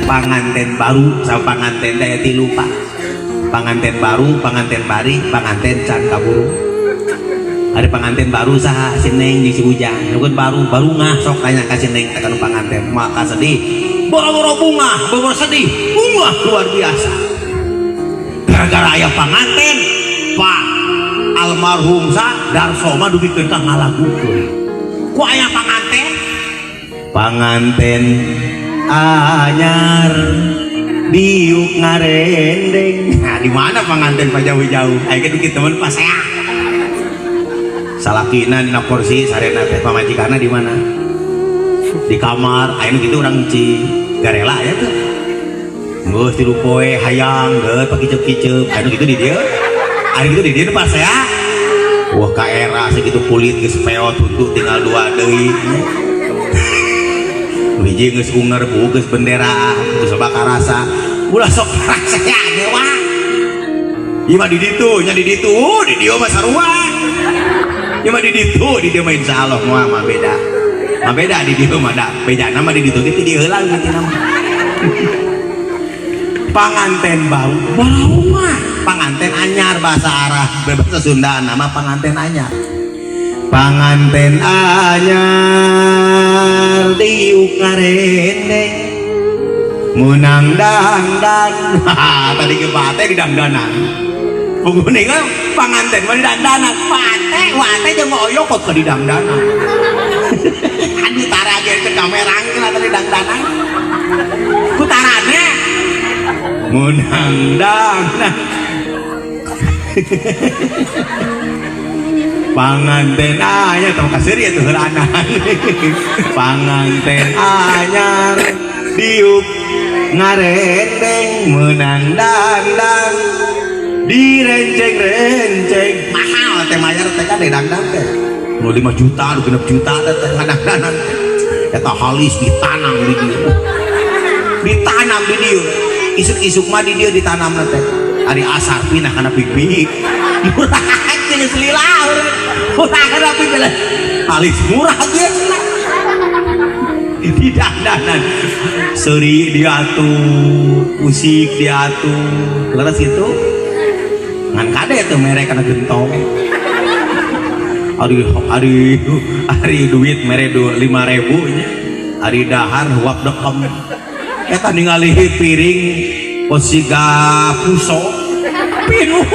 Panganten baru sama panganten teh tilu, Pak. Panganten baru, panganten bari, panganten can kaburu. Ada panganten baru saha? Si Neng di si Ujang. Nukeun baru barungah, sok tanya ka si Neng tekan panganten. Maka sedih. Boro-boro bunga, boro sedih, bunga luar biasa. Gara-gara aya panganten, Pak, almarhum sa Darso mah dugikeun ka ngalagukeun. Ku aya panganten? Panganten anyar diuk ngarendeng. Nah, di mana panganten, Pak, jauh-jauh? Ayo ke dikit teman pas saya. Salakina dina kursi sarena teh, pamajikanna di mana? Di kamar. Aya nu kitu urang Ci Garela ya tuh. Geus 3 poe hayang geus pakiceup-kiceup. Aya nu kitu di dieu. Aya kitu di dieu pas saya. Wah, ka era segitu kulit geus peot, huntu tinggal dua deui. Hiji geus unger, bu geus bendera, geus loba karasa. Ulah sok karasa ya dewa. Ieu mah di ditu, nya di ditu, oh, di dieu mah sarua. Ieu mah di ditu, di dieu mah insyaallah moal mah beda. Mah beda di dieu mah da. Bejana mah di ditu ge ti dieu heula gitu mah. Panganten baru, baru mah panganten anyar, bahasa arah, bahasa Sunda nama panganten anyar. Panganten anyar diuk ngarendeng menang dangdan. Tadi ke pate di dangdanan. Pugune kan panganten mah di dangdanan, pate wate jeung oyok kok ke di dangdanan. Aduh, tara ge ke kamerang kena di dangdanan. Ku tarane menang dangdan. Panganten anyar tong kaseur ya tuh heulana. Panganten anyar diuk ngarendeng menang dandang direnceng-renceng. Mahal teh mayar teh kan di dangdan teh nu 5 juta, nu 6 juta teh teh ngadangdanan teh. Eta halis ditanam di dieu, ditanam di dieu, isuk-isuk mah di dieu ditanam teh, ari asar pindah kana pik-pik. Murah geus lila, murah kana pik, halis murah ge di dandanan. Seuri diatur, usik diatur, leres gitu. Ngan kade tuh mere kana gentong. Ari ari ari duit mere 5.000 nya, ari dahar huap dekem. Eta ningali piring posiga puso pinuh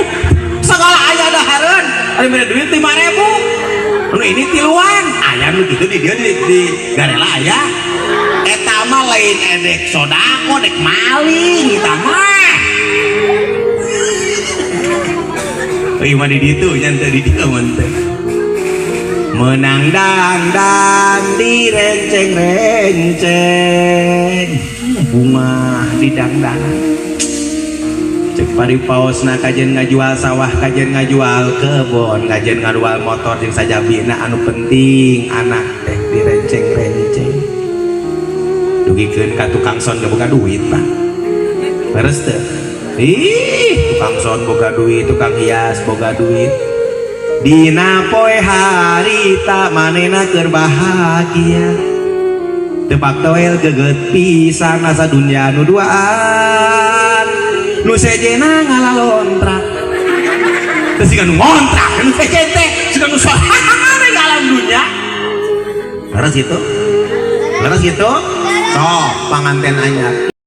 segala aya dahareun, ari mere duit 5.000, nu ini tiluan. Aya nu kitu di dieu, di Garela aya. Eta mah lain edek sodako, dek maling eta mah. Euy mah di ditu nya teu di dieu mah teu. Menang dangdan direnceng-renceng bunga di dangdanan. Cek pari paosna, kajen ngajual sawah, kajen ngajual kebon, kajen ngajual motor jeung sajabina, anu penting anak teh direnceng-renceng. Dugikeun ka tukang son ge boga duit, Pak. Leres teu? Ih, tukang son boga duit, tukang hias boga duit. Dina poe harita manehna keur bahagia, teu paktoel geget pisan asa dunya nu duaan, nu sejena ngalalontra teu siga nu ngontrak, nu sejen teh siga nu sorangan di alam dunya. Leres gitu, leres gitu. Sok panganten anyar.